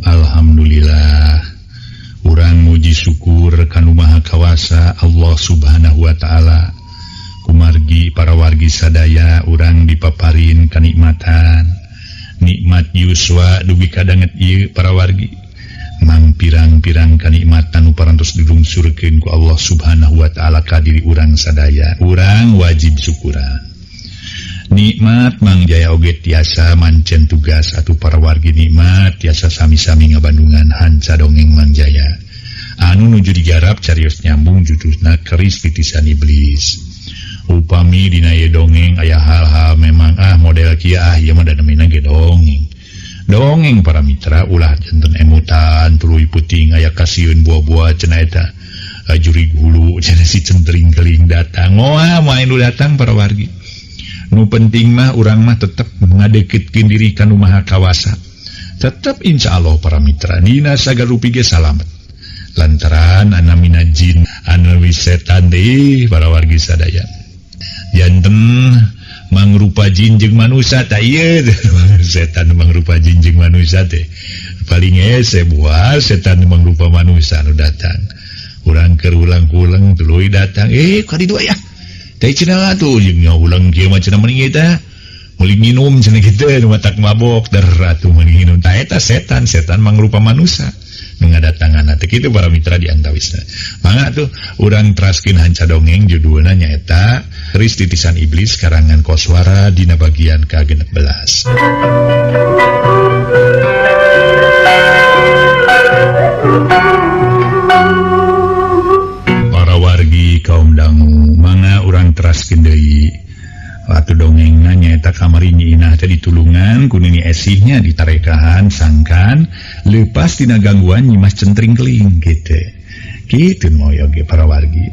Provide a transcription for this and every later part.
Alhamdulillah urang muji syukur kanu Maha Kawasa Allah Subhanahu wa taala. Kumargi para wargi sadaya urang dipaparin kanikmatan. Nikmat yuswa dugi kadanget ieu para wargi. Mang pirang-pirang kanikmatan nu parantos dilungsurkeun ku Allah Subhanahu wa taala ka diri urang sadaya. Urang wajib syukuran. Nikmat Mang Jaya oge tiasa mancen tugas atuh para wargi nikmat tiasa sami-sami ngabandungan hanca dongeng Mang Jaya. Anu nuju digarap carios nyambung judulna Keris Titisan Iblis. Upami dina ieu dongeng aya hal-hal memang model kieu ieu mah da namina ge dongeng. Dongeng para mitra ulah janten emutan tuluy puting aya kasieun buah-buah cenah eta. Jurig hulu cenah si centring keling datang. Moal moal nu datang para wargi. Nu penting mah urang mah tetep ngadeketkeun diri ka nu Maha Kawasa. Tetep insya Allah para mitra dina sagarupi ge salamet. Lantaran anamina jin anu wis setan deui para wargi sadaya. Janten mangrupa jin jeung manusia ta ieu setan mangrupa jin jeung manusia teh. Paling hese buah setan mangrupa manusia nu datang. Urang keur ulang-ulang tuluy datang ka ditu aya. Teh cenah atuh jeung nya ulang kieu mah cenah mending eta meuli minum cenah kitu nu matak mabok der atuh meuli minum ta eta setan setan mangrupa manusia nu ngadatangan teh kitu para mitra di antawisna. Mangga tuh urang teraskeun hanca dongeng judulna nyaeta Keris Titisan Iblis karangan Koswara dina bagian ka-16. Para wargi kaum dangu mangga urang teraskeun deui. Atuh dongengna nyaeta kamari Nyi Inah teh ditulungan ku Nini Esihnya ditarekahan sangkan leupas tina gangguan Nyi Mas Centring Keling kitu. Kitu moyo ge para wargi.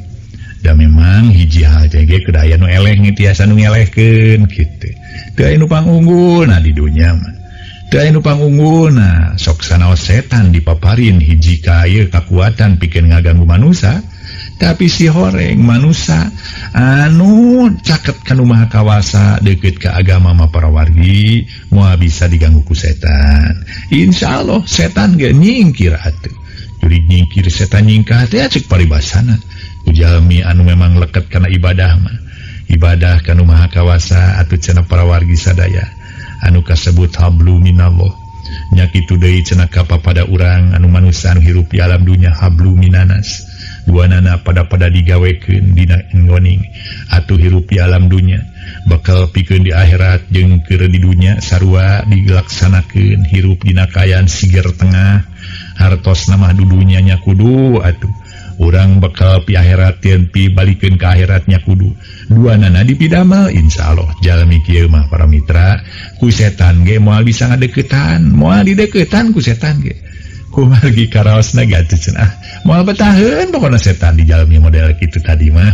Da memang hiji hal teh ge kudu aya nu eleh tiasa nu ngelehkeun kitu. Teu aya nu pangunggulna di dunya mah. Teu aya nu pangunggulna sok sanaos setan dipaparin hiji ka ieu kakuatan pikeun ngaganggu manusa. Tapi si horeng manusia anu caket kanu Maha Kawasa deket ke agama mah para wargi moal bisa diganggu ku setan. Insya Allah setan ge nyingkir atuh. Jadi nyingkir setan nyingkah teh cek paribasana. Jalmi anu memang leket kana ibadah mah. Ibadah kanu Maha Kawasa atuh cenah para wargi sadaya anu kasebut hablu minallah. Nya kitu deui cenah kapapada urang anu manusia anu hirup di alam dunya hablu minanas. Dua nana pada-pada digawekeun dina enggoning atuh hirup di alam dunya bakal pikeun di akhirat jeung keur di dunya sarua dilaksanakeun hirup dina kaayaan siger tengah hartosna mah dudunya nya kudu atuh urang bakal pi akhirat tieun pi balikeun ka akhiratnya kudu dua nana dipidamel insyaallah jalmi kieu mah para mitra ku setan ge moal bisa ngadeukeutan moal dideukeutan ku setan ge kumargi karaosna ge atuh cenah moal betaheun pokona setan di jalmi model kitu tadi mah.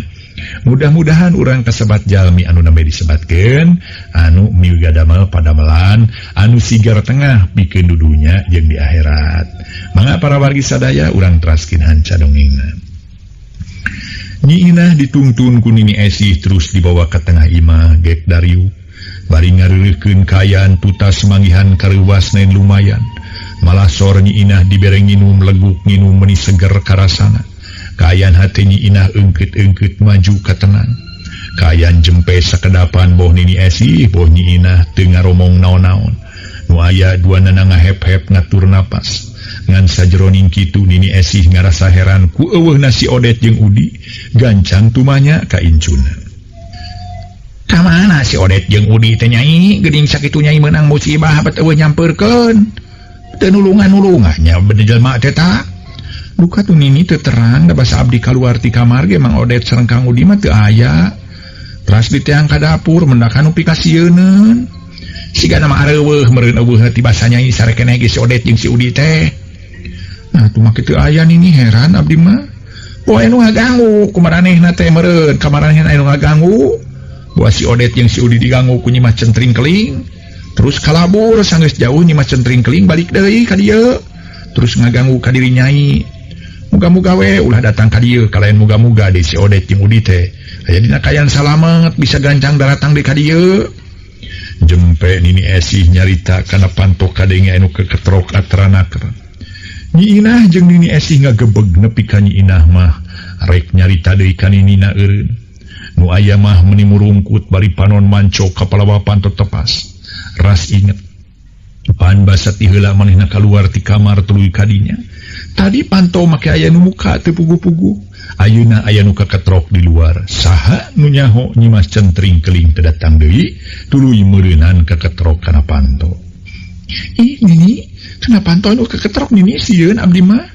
Mudah-mudahan urang kasebat jalmi anu nembe disebatkeun anu miugadamel padamelan anu sigar tengah pikeun dudunya jeung di akhirat. Mangga para wargi sadaya urang teraskeun hanca dongengna. Nyi Inah ditungtun ku Nini Esih terus dibawa ke tengah imah gek dariu. Bari ngareureukkeun kaayaan tutas manggihan kareuwasna lumayan. Malah sor Nyi Inah dibere nginum leguk nginum meni seger karasana. Kaayaan hati Nyi Inah eungkeut-eungkeut maju ka tenang. Kaayaan jempe sakedapan boh Nini Esih boh Nyi Inah teu ngaromong naon-naon. Nu aya dua nana ngahep-hep ngatur napas. Ngan sajeroning kitu Nini Esih ngarasa heran ku eueuhna si Odet jeung Udi gancang tumanya ka incuna. Ka mana si Odet jeung Udi teh nyai geuning sakitu nyai meunang musibah bet eueuh nyampeurkeun. Teu nulungan-nulungannya bener jelema teh ta. Duka tuh Nini teu terang da basa abdi kaluar ti kamar ge Mang Odet sareng Kang Udi mah teu aya. Teras diteang ka dapur mendakan nu pikasieuneun. Siga mah areuweuh meureun eueuh ti basa nyai sarekeneh ge si Odet jeung si Udi teh. Nah tuh mah kitu aya Nini heran abdi mah. Poe nu ngaganggu kumaranehna teh meureun kamaranehna anu ngaganggu. Boa si Odet jeung si Udi diganggu ku Nyi Mas Centring Keling. Terus kalabur sanggeus jauh Nyi Mas Centring Keling balik deui ka dieu. Terus ngaganggu ka diri nyai. Muga-muga we ulah datang ka dieu kalayan muga-muga deui si Odet jeung Udi teh. Aya dina kaayaan salamet bisa gancang daratang deui ka dieu. Jempe Nini Esih nyarita kana pantok kadenge anu keketrok atrana. Nyi Inah jeung Nini Esih ngagebeg nepi ka Nyi Inah mah rek nyarita deui ka Ninina eureun. Nu aya mah meuni murungkut bari panon mancok ka palawa panto tepas. Ras inget. Pan basa ti heula manehna kaluar ti kamar tuluy ka dinya. Tadi panto make aya nu muka teu puguh-puguh. Ayeuna aya nu kaketrok di luar. Saha nu nyaho Nyimas Centring Keling teu datang deui tuluy meureunan kaketrok kana panto. Ih Nini, kana panto anu kaketrok Nini sieun abdi mah.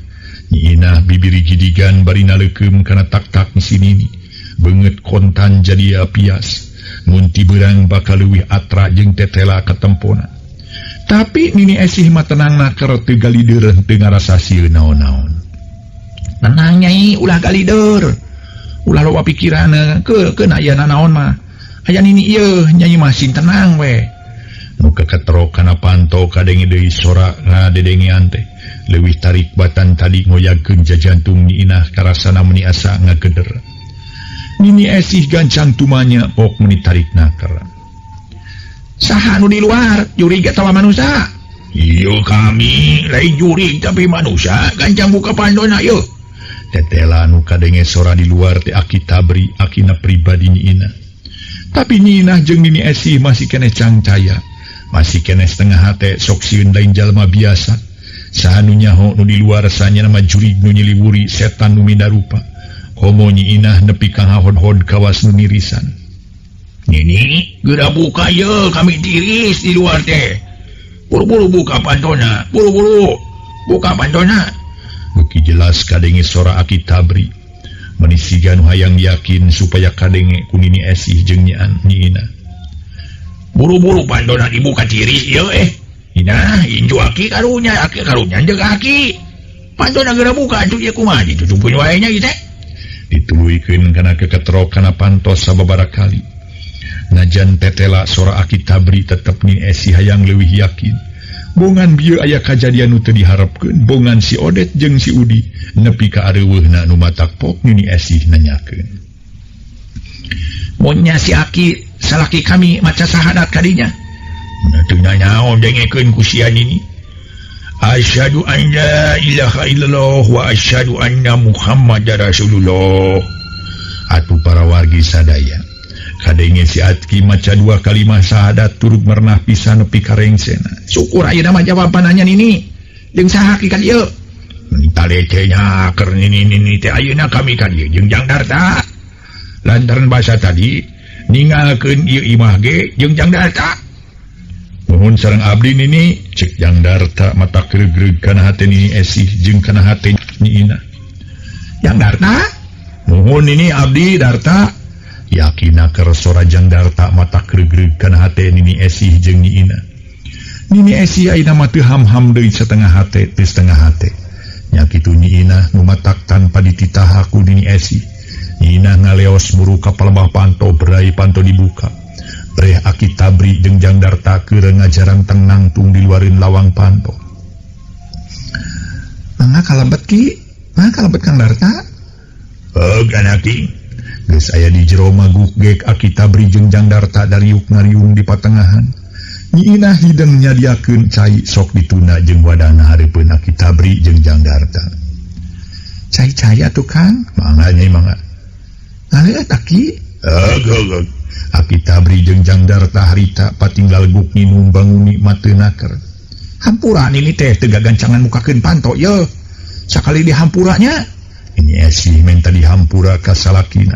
Nyi Inah bibiri gidigan bari naleukeum kana tak-tak si Nini. Beungeut kontan jadi pias. Mun ti beurang bakal leuwih atra jeung tetela katempona. Tapi Nini Esih mah tenang naker teu galider teu ngarasa sieun naon-naon. Tenang Nyai, ulah galider. Ulah loba pikiran ke aya nanaon mah. Aya Nini ieu, Nyai mah sing tenang we. Nu kaketrok kana panto kadenge deui sora ngadedengean teh. Leuwih tarik batan tadi ngoyagkeun jajantung Nyi Inah karasana meuni asa ngageder. Nini Esih gancang tumanya pok meuni tarik naker. Saha nu di luar, jurig atawa manusia? Ieu kami lain jurig tapi manusia, gancang buka pandona ieu. Tetela nu kadenge sora di luar teh Aki Tabri, akina pribadi Nyi Inah. Tapi Nyi Inah jeung Nini Esih masih keneh cangcaya, masih keneh setengah hate sok sieun lain jalma biasa. Saha nu nyaho nu di luar sanyana mah jurig nu nyiliwuri setan nu minarupa. Komo Nyi Inah nepi ka ngahod-hod kawas nu nirisan. Nini, geura buka ye, kami tiris di luar teh. Buru-buru buka pantona, buru-buru buka pantona. Beuki jelas kadenge sora Aki Tabri. Meuni siga nu hayang yakin supaya kadenge ku Nini Esih jeung Nyi Inah. Buru-buru pantona dibuka tiris ieu eh. Inah, inju aki karunya, aki karunya jeung aki. Pantona geura buka atuh ieu kumaha ditutupkeun wae nya ieu teh. Dituluykeun kana keketrok kana pantos sababaraha kali. Najan tetela sora Aki Tabri tetep Nini Esih hayang leuwih yakin. Bongan bieu aya kajadian nu teu diharepkeun, bongan si Odet jeung si Udi nepi ka areuweuhna nu matak pok Nini Esih nanyakeun. Mun nya si Aki salaki kami maca sahadat kadinya. Teu nanaon dengekeun ku sia Nini. Asyhadu an la ilaha illallah wa asyhadu anna Muhammadar Rasulullah. Atuh para wargi sadaya. Kadenge si Aki maca dua kalimah syahadat turut merenah pisan nepi ka rengsena. Syukur ayeuna mah jawabananya Nini. Jeung saha ki ka dieu? Talecenya keur Nini Nini teh ayeuna kami ka dieu jeung Jang Darta. Lantaran basa tadi ninggalkeun ieu imah ge jeung Jang Darta. Nuhun sareng abdi Nini, cek Jang Darta mata gregreg kana hate Nini Esih jeung kana hate Nyi Inah. Jang Darta? Nuhun Nini abdi Darta. Yakin keur sora Jang Darta mata gregreg kana hate Nini Esih jeung Nyi Inah. Nini Esih ayeuna mah teu ham-ham deui setengah hate teu setengah hate. Nya kitu Nyi Inah nu matak tanpa dititah ku Nini Esih. Nyi Inah ngaleos muru ka palembah panto berai panto dibuka. Breh Aki Tabri jeung Jang Darta keur ngajaran nangtung di luareun lawang panto. Mangga kalebet Ki? Mangga kalebet Kang Darta? Heug anaki. Geus aya di jero maguk gek Aki Tabri jeung Jang Darta dariuk ngariung di patengahan. Nyi Inah hideng nyadiakeun cai sok dituna jeung wadahna hareupeun Aki Tabri jeung Jang Darta. Cai-cai atuh Kang? Mangga Nyai mangga. Ngaleut Aki? Heug heug. Aki Tabri jeung Jang Darta harita patinggal guk nginum banguni mah teu naker. Hampura Nini teh teu gagancangan mukakeun panto ye. Sakali dihampuranya. Nini Esih menta dihampura ka salakina.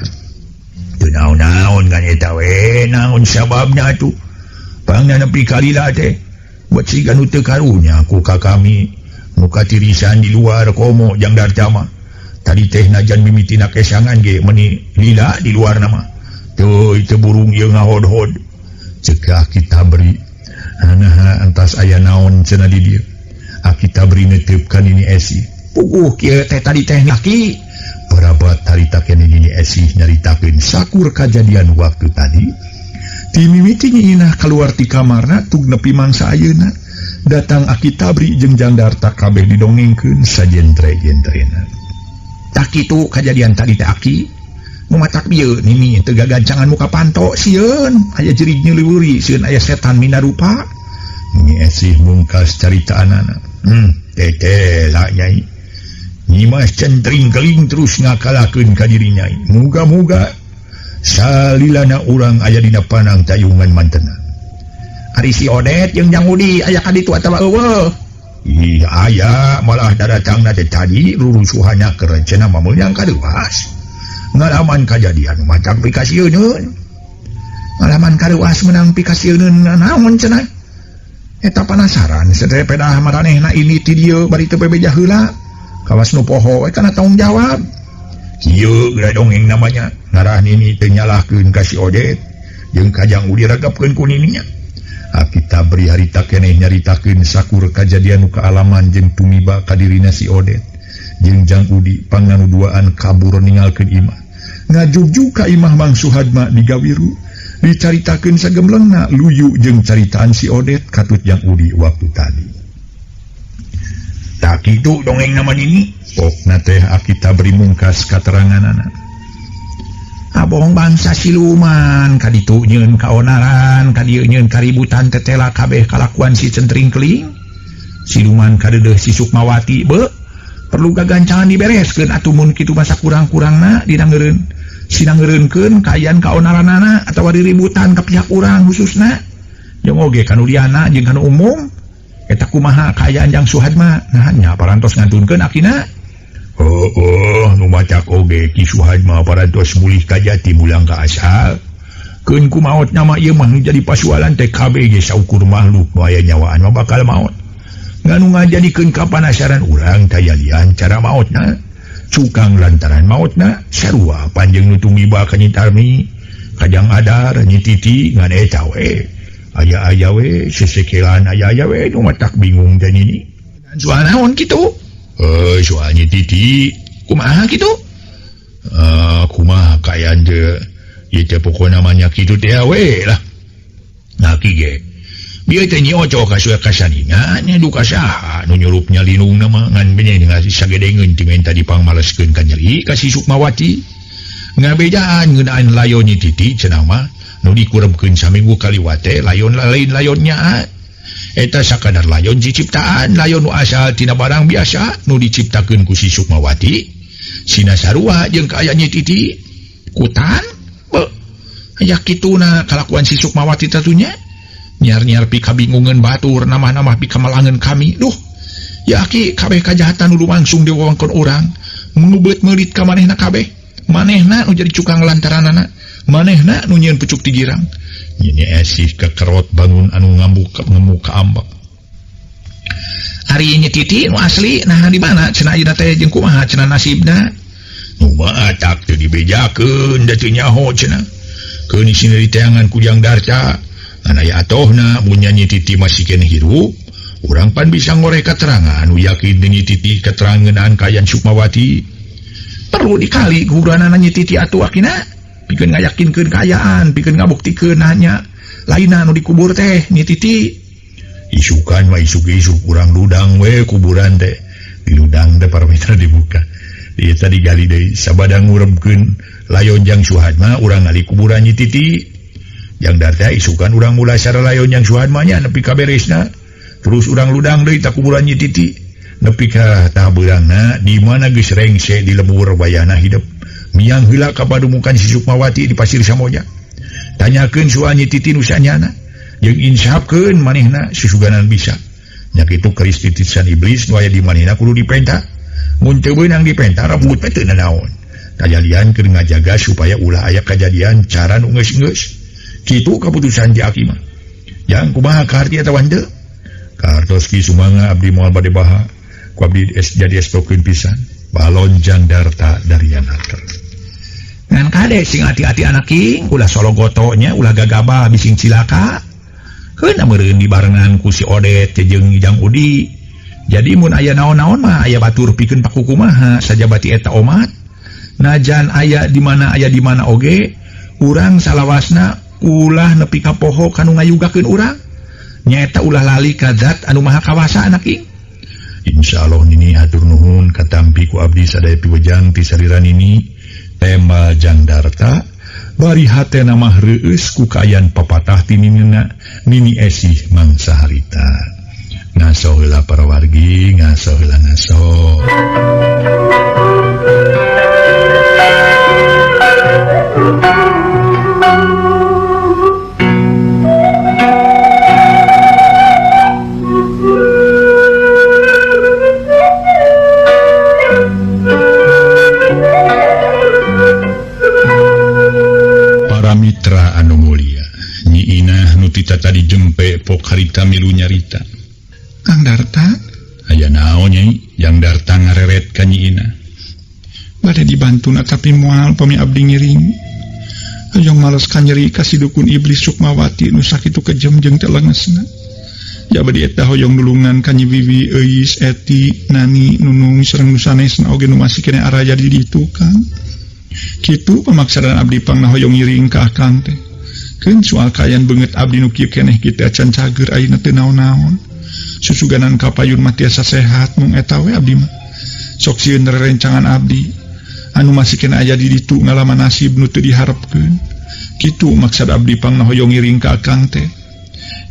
Teu naon-naon kan eta we, naon sababna atuh. Pangna nepi kalila teh. Buat siga nu teu karunya ku ka kami. Nu katirisan di luar komo Jang Darta mah. Tadi teh najan mimitina kesangan ge meuni lila di luar nama. Teu itu burung ieu ngahod-hod. Ceuk Aki Tabri. Anaha entas aya naon cenah di dieu. Aki Tabri neteup ka Nini Esih. Puguh kieu teh tadi teh laki. Parabat harita keneh Nini Esih nyaritakeun sakur kajadian waktu tadi. Ti mimiti Nyi Inah kaluar ti kamarna tug nepi mangsa ayeuna. Datang Aki Tabri jeung Jang Darta kabeh didongengkeun sajentre-jentrena. Tah kitu kajadian tadi teh Aki. Nu matak bieu Nini teu gagancangan muka panto sieun aya jerig nyeuliwuri sieun aya setan minarupa. Nini Esih mungkas caritaanana. Tetela Nyai. Nyimas Centring Keling terus ngakalakeun ka diri Nyai. Muga-muga salilana urang aya dina panang tayungan mantena. Ari si Odet jeung Jang Udi aya ka ditu atawa eueuh? Ih, aya malah daratangna teh tadi rurusuhanna keur cenah mah meunang kadeuas. Ngalaman kajadian macam pikasieun. Ngalaman kadeuas meunang pikasieun naon cenah? Eta panasaran sateh pedah maranehna ini ti dieu bari teu bebeja heula. Kawas nu poho we kana tanggung jawab. Kieu geura dongeng namanya. Ngarah nini teu nyalahkeun ka si Odet jeung ka Jang Udi ragapkeun ku nininya. Aki Tabri harita keneh nyaritakeun sakur kajadian nu kaalaman jeung tumiba ka dirina si Odet jeung Jang Udi panganuduaan kabur ninggalkeun imah. Ngajugjug ka imah Mang Suhadma di Gawiru dicaritakeun sagemblengna luyu jeung caritaan si Odet katut Jang Udi waktu tadi. Tak kitu dongeng nama nini. Pokna teh Aki Tabri mungkas kateranganana. Abong bangsa siluman kaditu nyeun kaonaran kadieu nyeun kaributan tetela kabeh kalakuan si Centring Keling. Siluman kadeudeuh si Sukmawati be perlu gagancangan dibereskeun atuh mun kitu masa kurang-kurangna dina ngeureun sina ngeureunkeun kaayaan kaonaranana atawa diributan ka pihak urang khususna jeung oge kanu liana jeung kanu umum eta kumaha kaayaan Jang Suhadma nah nya parantos ngantunkeun akina. Oh, nu macak oge Ki Suhadma parantos mulih ka jati mulang ka asal. Keun ku maot nama ieu mah nu jadi pasualan teh kabeh ge saukur makhluk nu aya nyawaan mah bakal maot. Nganu ngajadikeun kapanasaran urang tayalian cara maotna. Cukang lantaran maotna sarua panjang nu tumiba ka Nyi Tarmi, ka Jang Adar, Nyi Titi ngan eta we. Aya-aya we sesekelan aya-aya we nu matak bingung teh nini. Soal naon kitu? Soal Nyi Titi kumaha kitu? Kumaha kaayaan teh ieu teh pokona mah nya kitu teh we lah. Nah ki ge. Bieu teh Nyi Oco kasuya kasaningan nya duka saha nu nyurupnya linungna mah ngan benye ngasih sagedengeun ti menta dipangmaleskeun ka nyeri ka si Sukmawati. Ngabejaan ngeunaan layon Nyi Titi cenah mah nu dikurebkeun saminggu kaliwat teh layon lain layonnya. Eta sakadar layon ciptaan layon nu asal tina barang biasa nu diciptakeun ku si Sukmawati. Sina sarua jeung kaayaan Nyi Titi kutan be aya kituna kalakuan si Sukmawati tatunya nyiar-nyiar pikabingungeun batur namah-namah pikamalangeun kami. Duh ya aki kabeh kajahatan nu langsung diwewengkon urang ngubeut meulit ka manehna kabeh manehna nu jadi cukang lantaranana manehna nu nyieun pucuk ti girang. Nyi Esih kekerot bangun anu ngamuk ngemuk ka ambek. Ari Nyi Titi nu asli nah di mana cenah ayeuna teh jeung kumaha cenah nasibna? Nu mah tak teu dibejakeun da teu nyaho cenah. Keun isina diteangan ku Jang Darta. Ngan aya atohna mun Nyi Titi masih keneh hirup, urang pan bisa ngoreh katerangan nu yakin Nyi Titi keterangan kaayaan Sukmawati. Perlu dikali kuburanana Nyi Titi atuh akina. Pikeun ngayakinkeun kaayaan, pikeun ngabuktikeun nanya lainna nu dikubur teh Nyi Titi. Isukan mah isuk-isuk urang ludang we kuburan teh. Di ludang teh parameter dibuka. Ieu tadi gali deui sabada ngurebkeun layon Jang Suhadma urang ngali kuburan Nyi Titi. Jang Darta isukan urang mulasara layon Jang Suhadma nya nepi ka beresna. Terus urang ludang deui ta kuburan Nyi Titi. Nepi ka tah beurangna di mana geus rengse di lembur wayahna hidup. Miang heula ka padumukan si Sukmawati di Pasir Samoja. Tanyakeun soal Nyi Titi nu sanyana jeung insafkeun manehna susuganan bisa. Nya kitu keris titisan iblis nu aya di manehna kudu dipenta. Mun teu beunang dipenta rebut we teu nanaon. Kajadian keur ngajaga supaya ulah aya kajadian cara nu geus-geus. Kitu kaputusan di aki mah. Jang kumaha kaharti atawa henteu? Kahartos Ki Sumanga abdi moal bade baha. Ku abdi jadi estokeun pisan. Balon Jang Darta Dariana. Ngan kade sing hati-hati anak king, ulah sologoto nya, ulah gagabah bising cilaka. Keuna meureun dibarengan ku si Odet jeung Jang Udi. Jadi mun aya naon-naon mah aya batur pikeun pakukumaha sajabati eta omat. Najan aya di mana oge, urang salawasna ulah nepi ka poho kanu ngayugakeun urang. Nyaeta ulah lali ka zat anu maha kawasa anak king. Insyaallah nini hatur nuhun katampi ku abdi sadaya piwejang ti salira nini. Tema Jang Darta bari hatena mah reueus ku kaayaan papatah ti ninina Nini Esih mangsa harita. Ngaso heula para wargi, ngaso heula ngaso. Para mitra anu mulia, Nyi Inah nu tita tadi jempe pok harita milu nyarita. Kang Darta, aya naon Nyai? Jang Darta ngareret ka Nyi Inah. Bade dibantuna tapi moal pami abdi ngiring. Hoyong males ka nyeri ka si dukun iblis Sukmawati nu sakitu kejem jeung teu lengesna. Jaba di eta hoyong nulungan ka Nyi Wiwi, Euis, Eti, Nani, Nunung sareng nu sanesna oge nu masih keneh araya di ditu Kang. Kitu pamaksadan abdi pangna hoyong ngiring ka Akang teh. Keun soal kaayaan beungeut abdi nu kieu keneh kitu acan cager ayeuna teu naon-naon. Susuganan kapayun mah tiasa sehat mung eta we abdi mah. Sok sieun rerencangan abdi anu masih kena aya di ditu ngalaman nasib nu teu diharepkeun. Kitu maksad abdi pangna hoyong ngiring ka Akang teh.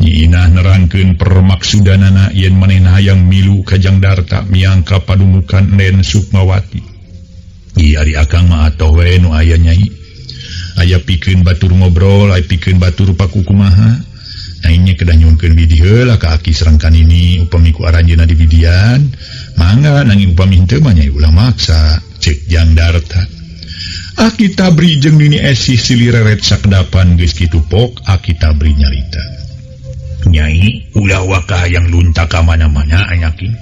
Nyi Inah nerangkeun permaksudanana yen manehna hayang milu ka Jang Darta miang ka padumukan Nen Sukmawati. Ieu ari Akang mah atoh we nu aya Nyai. Aya pikeun batur ngobrol, aya pikeun batur pakukumaha. Aingnya kedah nyuhunkeun widi heula ka aki sareng ka nini upami ku aranjeunna diwidian mangga nanging upami henteu mah Nyai ulah maksa cek Jang Darta. Aki Tabri jeung Nini Esih silih reret sakedapan geus kitu pok Aki Tabri nyarita. Nyai ulah waka hayang lunta ka mana-mana anyakin.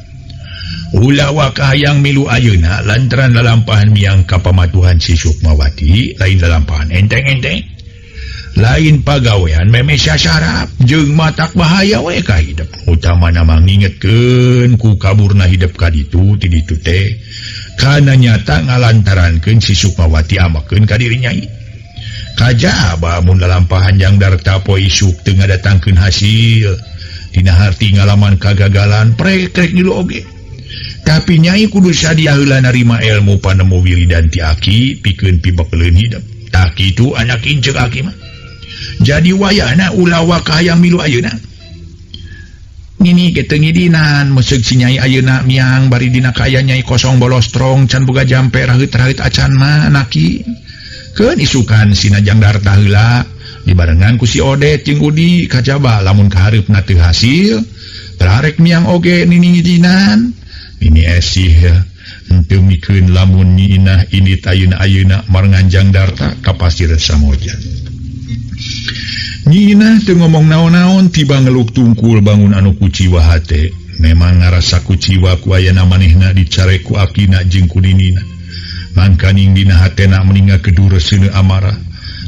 Ulah waka hayang milu ayeuna lantaran lalampahan miang ka pamatuhan si Sukmawati lain lalampahan enteng-enteng. Lain pagawean meme sasarap jeung matak bahaya we ka hidep. Utamana mah ngingetkeun ku kaburna hidep ka ditu ti ditu teh kana nyata ngalantarankeun si Sukmawati amakeun ka diri Nyai. Kajaba mun lalampahan Jang Darta poe isuk teu ngadatangkeun hasil. Dina harti ngalaman kagagalan prek-krek ngilu oge. Tapi Nyai kudu sadia heula narima ilmu panemu wiridan ti aki pikeun pibekeleun hidep. Tah kitu anak inceuk aki mah. Jadi wayahna ulah waka hayang milu ayeuna. Nini ge teu ngidinan meuseuh si Nyai ayeuna miang bari dina kaayaan Nyai kosong bolostrong can boga jampe raheut-raheut acan mah naki. Keun isukan sina Jang Darta heula dibarengan ku si Odet jeung Udi kajaba lamun kahareupna teu hasil bararek miang oge nini ngidinan. Nini Esih henteu mikeun lamun Nyi Inah indit ayeuna-ayeuna marengan Jang Darta ka Pasir Samoja. Nyi Inah teu ngomong naon-naon tiba ngeluk tungkul bangun anu kuciwa hate. Memang ngarasa kuciwa ku ayana manehna dicare ku akina jeung ku ninina. Mangkaning dina hatena meninga kedur seuneu amarah.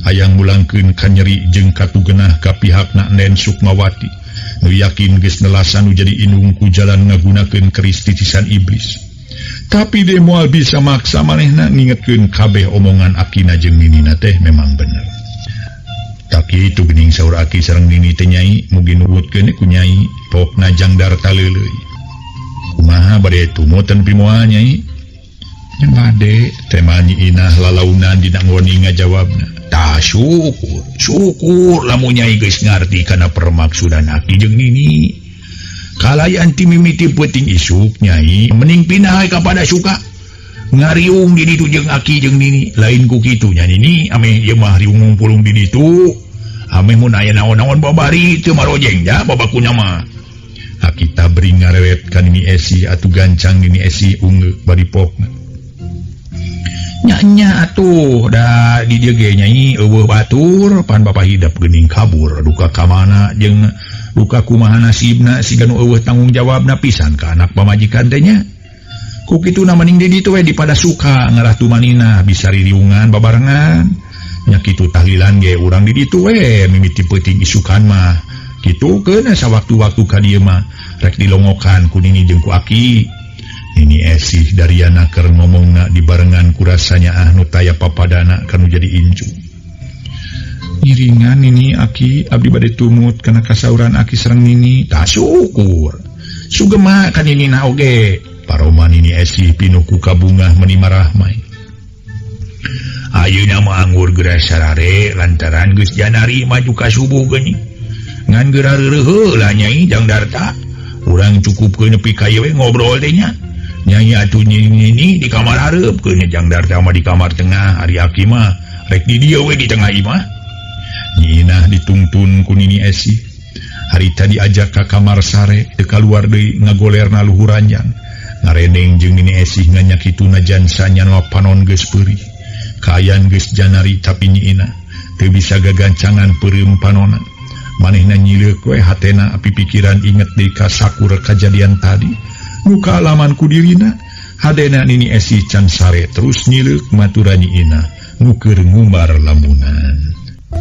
Hayang mulangkeun kanyeri jeung katugenah ka pihakna Nen Sukmawati. Nu yakin geus nelasan nu jadi indung ku jalan ngagunakeun keris titisan iblis. Tapi de moal bisa maksa manehna ngingetkeun kabeh omongan akina jeung ninina teh memang bener. Tapi itu gening saur aki sareng nini teh Nyai mugi nuhutkeun ku Nyai pokna Jang Darta leuleuy. Kumaha bade tumoten pimoal Nyai? Nya bade tema Nyi Inah lalaunan dina ngoni ngajawabna. Tah syukur, syukur lamun Nyai geus ngarti kana permaksudan aki jeung nini. Kalayan ti mimiti peuting isuk Nyai mending pindah ka pada suka. Ngariung di ditu jeung aki jeung nini lain ku kitu nya nini ameh ieu mah riung ngumpulung di ditu ameh mun aya naon-naon babari teu marojeng ja babakunya mah. Aki Tabri ngarewet ka Nini Esih atuh gancang Nini Esih ungeuk bari pokna. Nya-nya atuh da di dieu ge Nyai eueuh batur pan bapa hidep geuning kabur duka ka mana jeung duka kumaha nasibna siga nu eueuh tanggung jawabna pisan ka anak pamajikan teh nya. Ku kitu na mending di ditu we dipada suka ngarah tumanina bisa ririungan babarengan. Nya kitu tahlilan ge urang di ditu we mimiti peuting isukan mah. Kitu keun sawaktu-waktu ka dieu mah rek dilongokan ku nini jeung ku aki. Nini Esih Dariana keur ngomongna dibarengan ku rasanya ah nu taya papadana kanu jadi incu. Ngiringan nini aki abdi bade tumut kana kasauran aki sareng nini. Tah syukur. Sugema ka nini na oge. Paroman Nini Esih pinuh ku kabungah meni marahmai. Ayeuna mah anggur geura sarare lantaran geus janari maju ka subuh geuning. Ngan geura reureuh heula Nyai Jang Darta. Urang cukup ke nepi ka ieu we ngobrol teh nya. Nyai atuh nyi di kamar hareup keun Jang Darta mah di kamar tengah, ari aki mah rek di dieu we di tengah imah. Nyi Inah ditungtun ku Nini Esih. Harita diajak ka kamar sare teu kaluar deui ngagolerna luhur ranjang. Ngareneng jeung Nini Esih nganyakitu najan sanyanwa panon geus peurih. Kaayaan geus janari tapi Nyi Inah teu bisa gagancangan peureum panona. Manehna nyileuk we hatena api pikiran inget deui ka sakur kajadian tadi. Nu kaalaman ku dirina, hadena Nini Esih can sare terus nyileuk matura Nyi Inah nu keur ngumbar lamunan.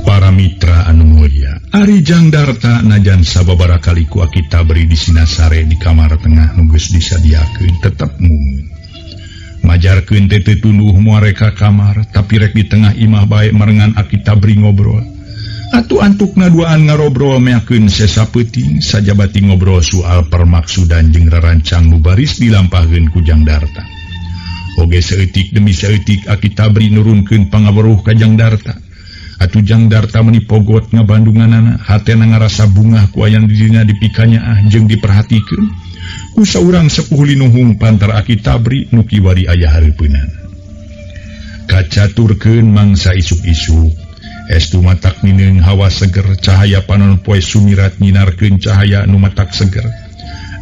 Para mitra anu mulia, Ari Jang Darta najan sababaraha kali ku Aki Tabri disinasare di kamar tengah nu geus disadiakeun tetep mungun. Majarkeun teh teu tunduh muare ka kamar, tapi rek di tengah imah bae marengan Aki Tabri ngobrol. Atuh antukna duaan ngarobrol meakeun sesa peuting sajabati ngobrol soal permaksudan jeung rarancang nu baris dilampahkeun ku Jang Darta. Oge saeutik demi saeutik Aki Tabri nurunkeun pangaweruh ka Jang Darta. Atuh Jang Darta meni pogot ngabandunganana, hatena ngarasa bungah ku ayan dirina dipikanyaah jeung diperhatikeun. Ku saurang sepuh linuhung pantar Aki Tabri nu kiwari aya hareupeunana. Kacaturkeun mangsa isuk-isuk, estu matak mineung hawa seger, cahaya panon poe sumirat nyinarkeun cahaya nu matak seger.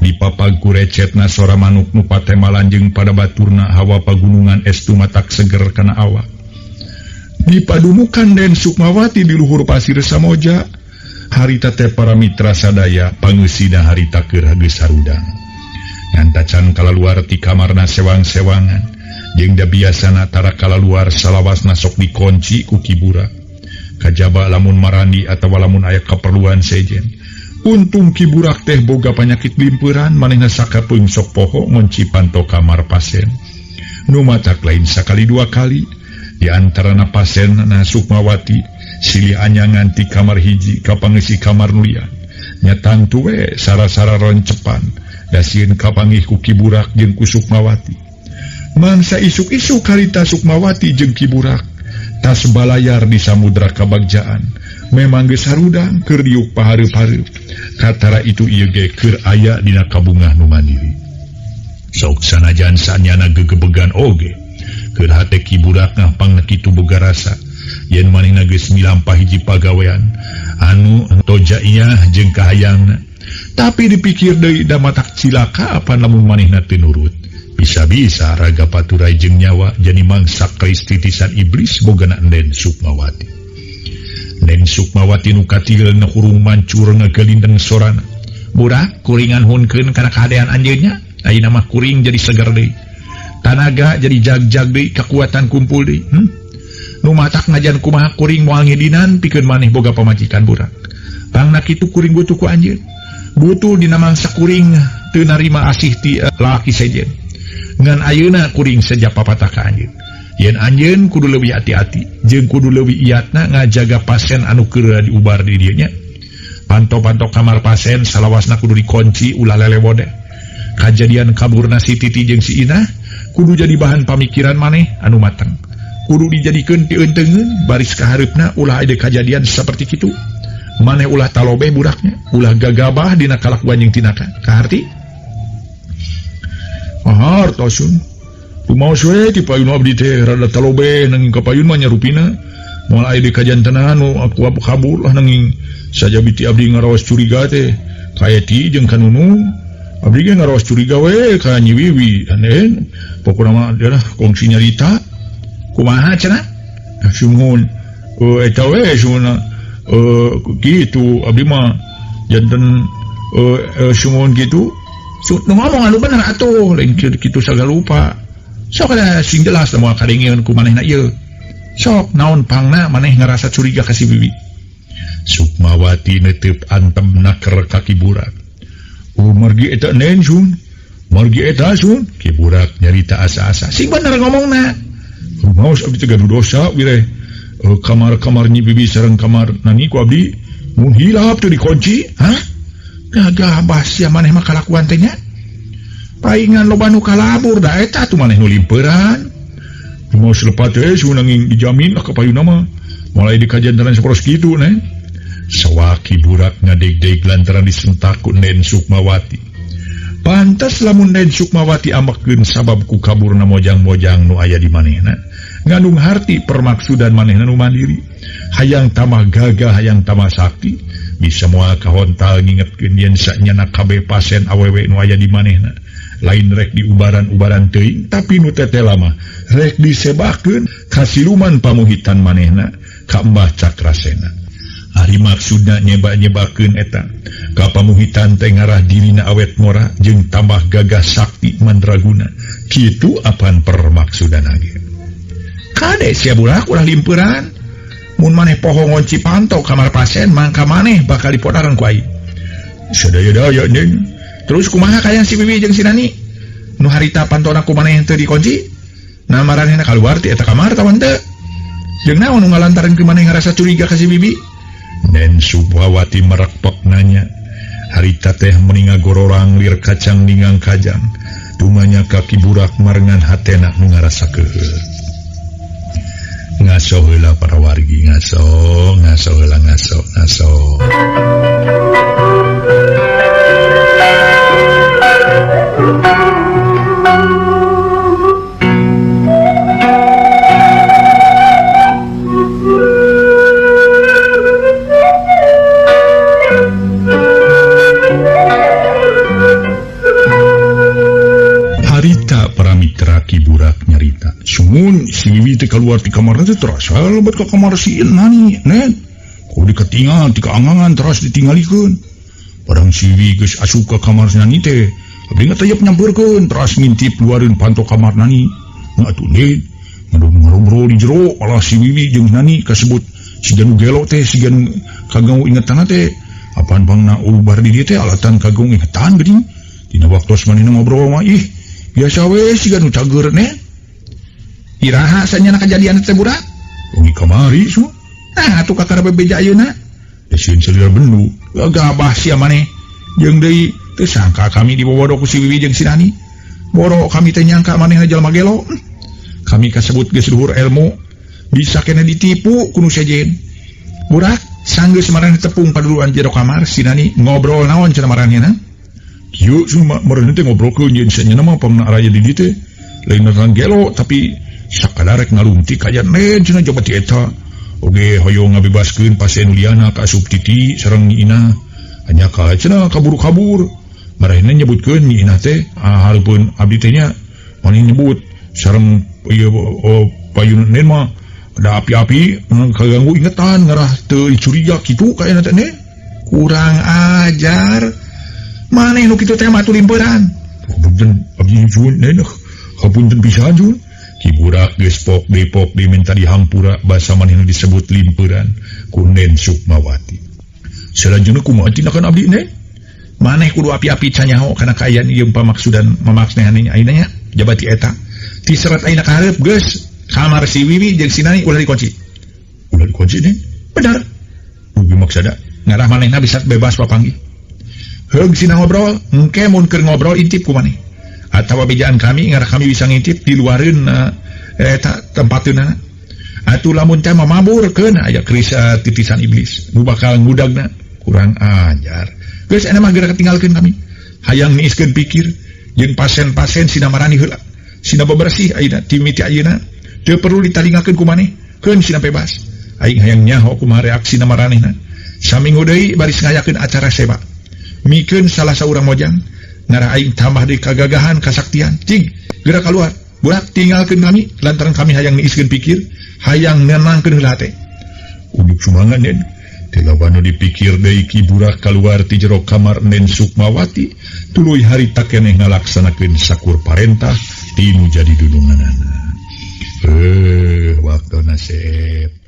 Dipapag ku recetna sora manuk nu patemalan jeung pada baturna hawa pagunungan estu matak seger kana awak. Dipadumukan Den Sukmawati di luhur pasir Samoja. Harita teh para mitra sadaya pangeusina harita keur geus sarudang. Ngan tacan kalaluar ti kamarna sewang-sewangan. Jeung da biasana tara kalaluar salawasna sok dikunci ku Ki Burak. Kajaba lamun marandi atawa lamun aya kaperluan sejen. Untung Ki Burak teh boga panyakit limpuran manehna sakapeung sok poho ngunci panto kamar pasien. Nu matak lain sakali dua kali. Di antarana pasien na Sukmawati silih anyangan ti kamar hiji ka pangeusi kamar nulian. Nya tangtu we sara-sara roncepan da sieun kapanggih ku Ki Burak jeung ku Sukmawati. Mangsa isuk-isuk harita Sukmawati jeung Ki Burak tas balayar di samudra kabagjaan. Memang geus harudang keur diuk pahareup-hareup. Katara itu ieu ge keur aya dina kabungah nu mandiri. Sok sanajan sanyana gegebegan oge. Keur hate Ki Burak ngapang kitu boga rasa yen manehna geus milampah hiji pagawean anu tojaiyah jeung kahayangna. Tapi dipikir deui da matak cilaka apa lamun manehna teu nurut. Bisa-bisa raga paturai jeung nyawa jadi mangsa keris titisan iblis bogana Enden Sukmawati. Enden Sukmawati nu katil na hurung mancur ngagelindeng sorana. Burak kuringan hunkeun kana kahadean anjeunnya, ayeuna mah kuring jadi seger deui. Tanaga jadi jag-jag deui, kekuatan kumpul deui. Nu matak ngajan kumaha kuring moal ngidinan pikeun maneh boga pamajikan burak. Pangna kitu kuring butuh ku anjeun. Butuh dina mangsa kuring teu narima asih ti lalaki sejen. Ngan ayeuna kuring seja papatah ka anjeun. Yen anjeun kudu leuwih hati-hati jeung kudu leuwih iatna ngajaga pasien anu keur diubar di dieu nya. Panto-panto kamar pasien salawasna kudu dikunci ulah lelewodeh. Kajadian kaburna si Titi jeung si Inah kudu jadi bahan pamikiran maneh anu mateng. Kudu dijadikeun pieuteungeun baris kahareupna ulah aya kajadian saperti kitu. Maneh ulah talobeh buraknya, ulah gagabah dina kalakuan jeung tindakan. Kaharti? Ahar tosun. Kumaha we ti payun abdi teh rada talobeh nanging kapayun mah nya rupina. Moal aya kajantenan nu aku kabur lah nanging sajabiti abdi ngaraos curiga teh ka Eti jeung ka Nunung. Abdi ge ngaraos curiga we ka Nyi Wiwi. Anen pokona mah adalah kongsi nyarita. Kumaha cenah? Sumuhun. Eta we sumuhun. Kitu abdi mah janten sumuhun kitu. Nu ngomong anu bener atuh lain kitu sagala lupa. Sok ada sing jelas moal kadengieun ku manehna ieu. Sok naon pangna maneh ngarasa curiga ka si Wiwi. Sukmawati netep antem naker ka Ki Burak. Margi eta nen sun. Margi eta sun. Ki Burak nyarita asa-asa. Sing bener ngomongna. Maos abdi teh gaduh dosa wireh. Kamar-kamar Nyi Wiwi sareng kamar nani ku abdi mun hilap teu dikunci. Hah? Gagah sia maneh mah kalakuan teh nya. Paingan loba nu kalabur da eta atuh maneh nu limperan. Mau selepat teh sun nanging dijamin lah kapayuna mah. Mulai di kajantenan saporos kitu neng. Sawaki Burak ngadeg-deg lantaran disentak ku Nen Sukmawati. Pantas lamun Den Sukmawati ambekeun sabab ku kaburna mojang-mojang nu aya di manehna. Ngandung harti permaksudan manehna nu mandiri. Hayang tamah gagah, hayang tamah sakti, bisa moal kahontal ngingetkeun yen sanyana kabeh pasen awewe nu aya di manehna. Lain rek diubaran-ubaran teuing, tapi nu tetela mah rek disebakeun ka siluman pamuhitan manehna ka Mbah Cakrasena. Ari maksudna nyebak-nyebakeun eta ka pamuhitan teh ngarah dirina awet ngora jeung tambah gagah sakti mandraguna. Kitu apan permaksudan ge. Kade sia budak ulah limpuran. Mun maneh poho ngonci panto kamar pasien mangka maneh bakal dipodaran ku aing. Sadaya-daya ning. Terus kumaha kayang si Bibi jeung si Nani? Nu harita pantona ku maneh teu dikunci? Nah maranehna kaluar ti eta kamar tawa henteu? Jeung naon nu ngalantaran ku maneh ngarasa curiga ka si Bibi? Nen Sukmawati merekpek nanya. Harita teh meni ngagororang lir kacang ningang kajang. Tumanya kaki burak marengan hatena nu ngarasa keuheul. Ngaso heula para wargi, ngaso, ngaso heula, ngaso, ngaso. Harita para mitra Ki Burak nyarita. Sumun si Wiwi teh keluar ti kamar teh terasa lebet ka kamar si Nani, Nen. Kudu diketingal ti kaangangan teras ditinggalikeun. Barang si Wiwi geus asup ka kamar si Nani teh, abdi ngatayep nyampeurkeun teras ngintip luareun panto kamar Nani. Nah atuh Nen, ngobrol di jero malah si Wiwi jeung Nani kasebut si nu gelo teh, si nu kaganggu ingetan teh. Apaan bangna ubar di dieu teh alatan kaganggu ingetan geuning. Dina waktos manehna ngobrol mah ih biasa we siga nu cager Nen. Iraha sanyana kejadian teh budak? Wengi kamari su. Nah atuh kakara bebeja ayeuna. Desieun salira bendu. Gagabah sia maneh. Jeung deui teu sangka kami dibobodo ku si Wiwi jeung si Nani. Boro kami teh nyangka manehna jalma gelo. Kami kasebut geus luhur ilmu. Bisa kena ditipu ku nu sejen. Budak sanggeus maraneh tepung paduluan jero kamar si Nani ngobrol naon cenah maranehna? Kieu cuma maraneh teh ngobrolkeun jeung sanyana mah pangna araya di dieu teh. Lain ngaran gelo tapi sakadar rek ngaluntik aya nen cenah coba ti eta. Oge hoyong ngabebaskeun pasien Uliana ka asup titi sareng Nyi Inah. Hanya ka cenah kabur-kabur. Marehna nyebutkeun Nyi Inah teh hareupeun abdi teh nya mani nyebut sareng ieu payun nen mah ada api-api kaganggu ingetan ngarah teu curiga kitu kaena teh nen. Kurang ajar. Maneh nu kitu teh mah atuh limperan. Punten abdi jun nen. Hapunten pisan jun. Ki Burak geus pok depok diminta dihampura basa manehna disebut limperan ku Nen Sukmawati. Salajengna kumaha tindakan abdi nen? Maneh kudu api-api canyaho kana kaayaan ieu pamaksudan mamaksnehan ayeuna nya jabati eta. Ti serat ayeuna ka hareup geus kamar si Wiwi jeung si Nani ulah dikunci. Ulah dikunci nen? Bener. Ugi maksada ngarah manehna bisa bebas papanggih. Heug sina ngobrol, engke mun keur ngobrol intip ku maneh. Atawa bejaan kami ngarah kami bisa ngintip di luareun eta tempateunana. Atuh lamun teh mah maburkeun aya krisa titisan iblis nu bakal ngudagna kurang ajar. Geus aya mah geura katinggalkeun kami. Hayang niiskeun pikir jeung pasien-pasien sina marani heula. Sina bebersih ayeuna ti mimiti ayeuna teu perlu ditalingakeun ku maneh, keun sina bebas. Aing hayang nyaho kumaha reaksina maranehna. Saminggu deui baris ngayakeun acara seba. Mikeun salah saurang mojang ngarah aing tambah deui kagagahan kasaktian. Cing, geura kaluar. Budak tinggalkeun kami lantaran kami hayang niiskeun pikir, hayang nenangkeun heula hate. Ujuk sumangat nen. Teu labana dipikir deui Ki Burak kaluar ti jero kamar Nen Sukmawati, tuluy harita keneh ngalaksanakeun sakur parentah ti nu jadi dununganana. Waktuna sep.